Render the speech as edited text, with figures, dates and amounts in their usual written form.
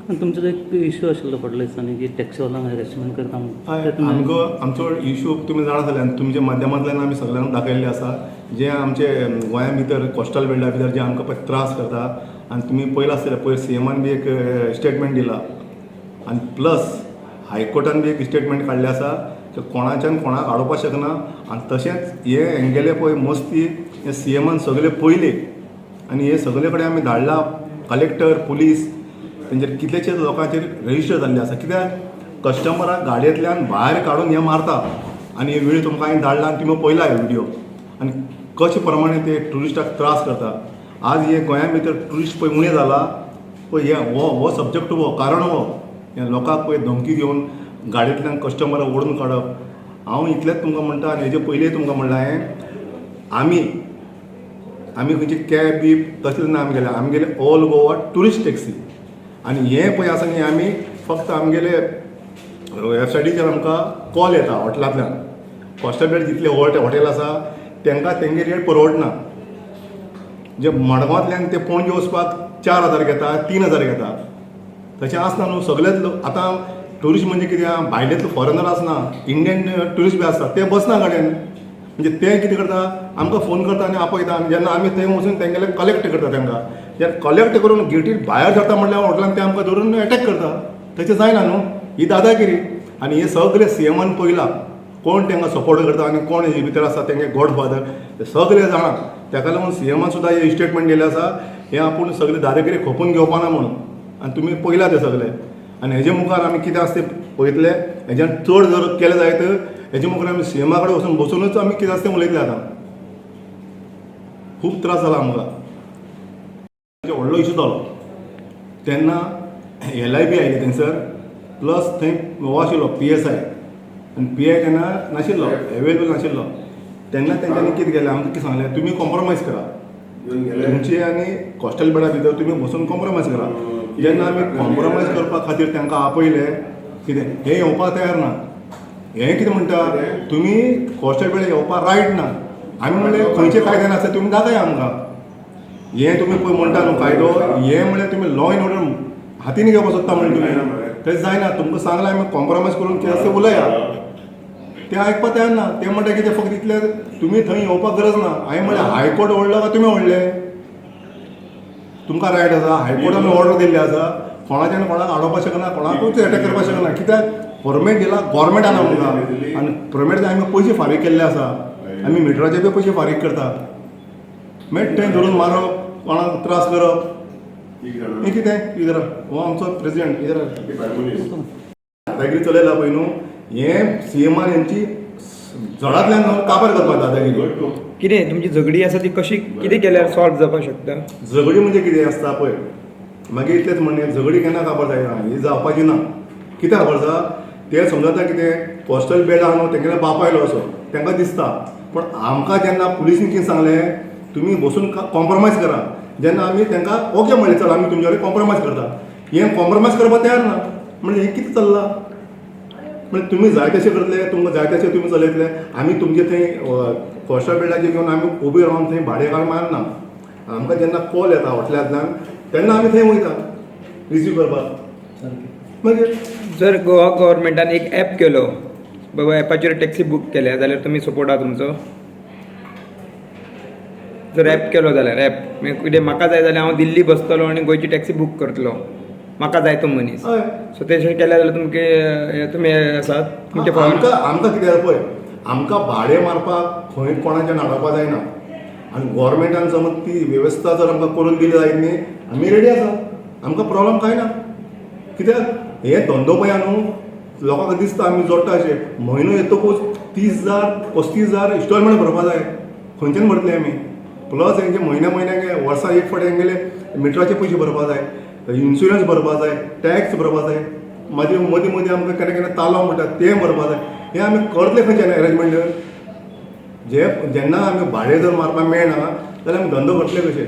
आनी तुमचो जो एक इशू आशिल्लो फाटल्या दिसांनी की टॅक्सीवाल्यांक हॅरेसमेंट करता म्हणून, ते तुमी आमकां आमचो इशू तुमी जाणा जाले आनी तुमच्या माध्यमांतल्यान आमी सगळ्यांक दाखयल्ले आसा, जे आमचे गोंया भितर कोस्टल बेल्टा भितर जे आमकां पळय त्रास करता. आनी तुमी पयलां आसतलें, पयर सीएमान बी एक स्टेटमेंट दिला आनी प्लस हायकोर्टान बी एक स्टेटमेंट काडलें आसा की कोणाच्यान कोणाक आडोवपाक शकना. आनी तशेंच हे हेंगेले पळय मस्ती हे सीएमान सगळे पयले आनी हे सगळे कडेन आमी धाडला, कलेक्टर, पुलीस, तेंचेर कितलेशेच लोकांचेर रजिस्टर जाल्ले आसा. कित्याक कस्टमराक गाडयेंतल्यान भायर काडून हे मारता. आनी हे व्हिडियो तुमकां हांवें धाडला आनी तुमी पळयला हे व्हिडियो आनी कशे प्रमाणे ते ट्युरिस्टाक त्रास करता. आज हे गोंया भितर ट्युरिस्ट पळय उणें जाला पळय, हे हो हो सब्जॅक्ट हो कारण हो हे लोकांक पळय धमकी दिवन गाडयेंतल्यान कस्टमराक ओडून काडप. हांव इतलेंच तुमकां म्हणटा आनी हेजे पयलीं तुमकां म्हणलां हांवें, आमी खंयची कॅब बी तसले ना आमगेले, आमगेले ऑल गोवा ट्युरिस्ट टॅक्सी. आनी हें पळय आसा न्ही, आमी फक्त आमगेले वेबसायटीचेर आमकां कॉल येता हॉटेलांतल्यान. कोस्टल बेल्ट जितले हॉटेल आसा तांकां तेंगे रेट परवडना. जे मडगांवांतल्यान ते पणजे वचपाक 4000 घेता, 3000 घेता, तशें आसना न्हू. सगळेच लोक आतां ट्युरिस्ट म्हणजे कितें, भायलेच फॉरेनर आसना, इंडियन ट्युरिस्ट बी आसता, ते बसना गाडयेन. म्हणजे ते कितें करता, आमकां फोन करता आनी आपयता. आनी जेन्ना आमी थंय वचून तेंगेले कलेक्ट करता तांकां, जेन्ना कलेक्ट करून गेटीर भायर सरता म्हणल्यार हॉटेलान ते आमकां धरून एटॅक करता. तशें जायना न्हू, ही दादागिरी. आनी हे सगळे सीएमान पयला कोण तांकां सपोर्ट करता आनी कोण हेजे भितर आसा तेंगे गॉडफादर, ते सगळे जाणा. ताका लागून सीएमान सुद्दां हे स्टेटमेंट दिलें आसा, हे आपूण सगळे दादागिरी खोपून घेवपाना म्हणून. आनी तुमी पयला ते सगळे. आनी हेजे मुखार आमी कितें आसा तें पळयतले. हेज्यान चड जर केलें जायत, हेजे मुखार आमी सीएमा कडेन वचून बसुनूच आमी कितें आसा तें उलयतले. आतां खूब त्रास जाला आमकां, व्हडलो इशू जालो तेन्ना एलआयबी आयली थंयसर, प्लस थंय हो आशिल्लो पीएसआय, आनी पीआय तेन्ना नाशिल्लो, एवेलेबल नाशिल्लो. तेन्ना तेंच्यांनी कितें केलें, आमकां कितें सांगलें, तुमी कॉम्प्रोमायज करा, तुमचे आनी कोस्टल बेल्टा भितर तुमी बसून कॉम्प्रोमायज करा. जेन्ना आमी कॉम्प्रोमायज करपा खातीर तांकां आपयले, कितें हे येवपाक तयार ना. हे कितें म्हणटा, तुमी कोस्टल बेल्ट येवपाक रायट ना. आमी म्हणलें, खंयचे कायद्यान आसा तुमी दाखया आमकां. हे तुमी पळय म्हणटा न्हू कायदो, हे म्हणल्यार तुमी लॉ एंड ऑर्डर हातीन घेवपाक सोदता म्हणलें तुमी, तशें जायना. तुमकां सांगलां आमी, कॉम्प्रोमायज करून कितें आसा तें उलया. ते आयकपाक तयार ना. ते म्हणटा कितें, फक्त इतलें, तुमी थंय येवपाक गरज ना. हांवें म्हणलें, हायकोर्ट व्हडलो काय तुमी व्हडले? तुमकां रायट आसा, हायकोर्टान ऑर्डर दिल्ली आसा, कोणाच्यान कोणाक आडोवपाक शकना, कोणाकूच एटॅक करपाक शकना. कित्याक परमीट दिला गोवोरमेंटान आमकां आनी परमीट आमी पयशे फारीक केल्ले आसा. आमी मिटराचे बी पयशे फारीक करता. मागीर थंय धरून मारप, कोणाक त्रास करप, हें कितें? इधर हो आमचो प्रेसिडेंट इधर. दादागिरी चलयला पळय न्हू, हें सीएमान हेंची जडांतल्यान काबार करपाक दादागिरी. कितें तुमची झगडी आसा ती कशी, कितें केल्यार सॉल्व जावपाक शकता? झगडी म्हणजे कितें आसता पळय, मागीर इतलेंच म्हणणें, झगडी केन्ना काबार जायना, ही जावपाची ना. कित्याक खबर आसा, ते समजता कितें, कोस्टल बेल्ट आहा न्हू तेंगेल्या बापायलो असो तांकां दिसता. पूण आमकां जेन्ना पुलिसीन कितें सांगलें, तुमी बसून कॉम्प्रोमायज करा, जेन्ना आमी तांकां ओके म्हणलें, चल आमी तुमचे कडेन कॉम्प्रोमायज करता, हें कॉम्प्रोमायज करपाक तयार ना. म्हणजे हें कितें चल्लां? म्हणजे तुमी जाय तशें करतले, तुमकां जाय तशें तुमी चलयतले. आमी तुमचे थंय कोस्टल बेल्टाचेर घेवन आमी उबे रावन थंय भाडें काडून मारना. आमकां जेन्ना कॉल येता हॉटेलांतल्यान तेन्ना आमी थंय वयता रिसीव करपाक मागीर. जर गोवा गव्हर्मेंटान एक ॲप केलो, बाबा ॲपाचेर टॅक्सी बूक केल्या जाल्यार तुमी सपोर्ट आहा तुमचो? जर ॲप केलो जाल्यार, ॲप म्हणजे कितें, म्हाका जाय जाल्यार हांव दिल्ली बसतलो आनी गोंयची टॅक्सी बूक करतलो, म्हाका जाय तो मनीस. सो तशें केलें जाल्यार तुमके तुमी आसात तुमचे फावर? आमकां कितें जाता पळय, आमकां भाडें मारपाक खंय कोणाच्यान हाडोवपा जायना. आनी गोवोरमेंटान समज ती वेवस्था जर आमकां करून दिली जायत न्ही, आमी रेडी आसा, आमकां प्रॉब्लम कांय ना. कित्याक हे धंदो पळय न्हू, लोकांक दिसता आमी जोडटा अशें, म्हयनो येतकूच 30,000, 35,000 इन्स्टॉलमेंट भरपा जाय, खंयच्यान भरतले आमी? प्लस हेंचे म्हयन्या म्हयन्याक, वर्सा एक फावटी हेंगेले मिटराचे पयशे भरपा जाय, इन्शुरन्स भरपा जाय, टॅक्स भरपा जाय, मागीर मदीं मदीं आमकां केन्ना केन्ना तालो म्हणटा तें भरपा जाय. हें आमी करतले खंयच्यान एरेंजमेंट? जे जेन्ना आमी भाडें जर मारपाक मेळना जाल्यार आमी धंदो करतले कशे?